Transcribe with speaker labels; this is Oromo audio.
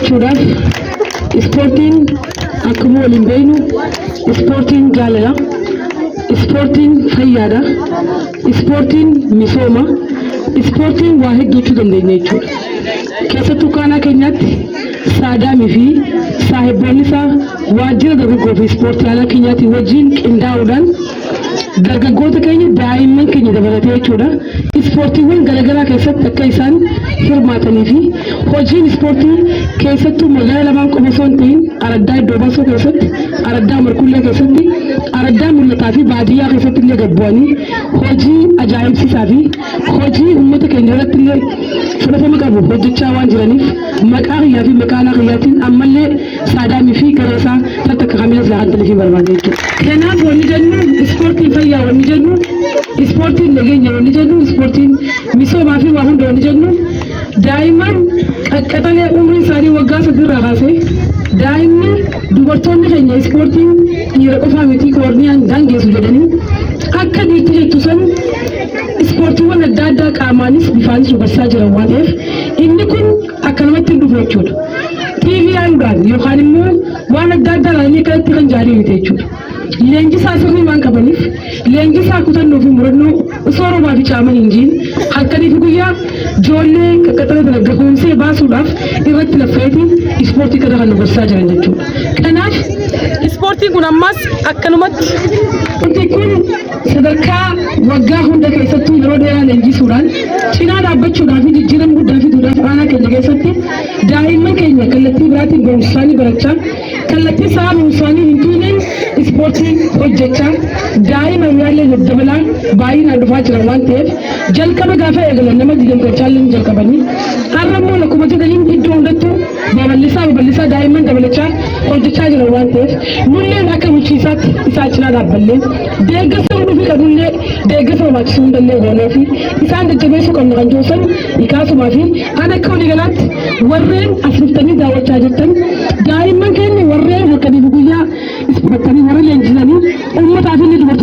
Speaker 1: Jechuudhaaf ispoortiin akkuma waliin beeknu ispoortiin jaalala, ispoortiin fayyaadha, ispoortiin misooma, ispoortiin waa hedduu jechuu dandeenya jechuudha. Keessattuu kaanaa keenyaatti Saadaamii fi saahibboonni isaa waajjira dargaggoo fi ispoortii aanaa keenyaatiin wajjin qindaa'uudhaan dargaggoota keenya daa'imman keenya dabalatee jechuudha ispoortiiwwan garaagaraa keessatti akka isaan hirmaatanii fi hojiin ispoortii keessattuu magaalaa lamaan qofa osoo hin ta'in araddaa iddoo baasoo keessatti, araddaa Markullee keessatti, araddaa Mul'ataa fi baadiyyaa keessatti illee gad bu'anii hojii ajaa'ibsiisaa fi hojii uummata keenya irratti illee fudhatama qabu hojjechaa waan jiraniif maqaa kiyyaa fi maqaa aanaa kiyyaatiin ammallee Saadaamii fi garee isaa takka kamila silaa kan ta'eef barbaade jechuudha. Kanaaf wanni jennu ispoortiin fayyaa, wanni jennu ispoortiin nageenya, wanni jennu ispoortiin misoomaa fi waa hunda, wanni jennu daa'imman qaqqaxalee umriin isaanii waggaa 3 irraa kaasee daa'imni dubartoonni keenya ispoortiin dhiira qofaa miti koorniyaan daangeessu jedhanii akka dhiirti jettu san ispoortiiwwan adda addaa qaamaanis bifaanis dubarsaa jiran waan ta'eef inni kun akkanumatti hin dhufu jechuudha. TV ilaaluudhaan yookaan immoo waan adda addaa ilaalanii akkanatti kan jaarii miti jechuudha. Leenjisaa sirrii waan qabaniif, leenjisaa kutannoo fi murannoo osoo roobaa fi caama hin jiin halkanii fi guyyaa ijoollee qaqqaxala tana gahoomsee baasuudhaaf irratti laffeetii ispoortii kana kan nu gorsaa jiran jechuudha. Kanaaf ispoortiin kun ammas akkanumatti Ispoortiin kun sadarkaa waggaa hunda keessattuu yeroo dheeraa leenjisuudhaan cinaa dhaabbachuudhaa fi jijjiirama guddaa fiduudhaaf aanaa keenya keessatti daa'imman keenya kallattii biraatiin barumsa isaanii barachaa, kallattii isaa barumsa isaanii hin tuuneen ispoortii hojjechaa, daa'ima yaallee daddabalaa baay'inaan dhufaa jiran waan ta'eef, jalqaba gaafa eegalan nama 20 kan caalleen jalqabanii har'a immoo lakkuma jedhaniin iddoo hundattuu babal'isaa babal'isaa daa'imman dabalachaa hojjechaa jiran waan ta'eef, nulleen akka bulchiinsaatti isaan cinaa dhaabbannee deeggarsa godhuufii qabnullee, deeggarsa barbaachisuu hundallee goonee fi isaan jajjabeessuu qabna kan jiru san kaasumaa fi an akka waliigalaatti warreen as dhuftanii daawwachaa jirtan, daa'imman keenya warreen halkanii fi guyyaa ispoortanii warra leenjisanii uummataaf illee dubartoota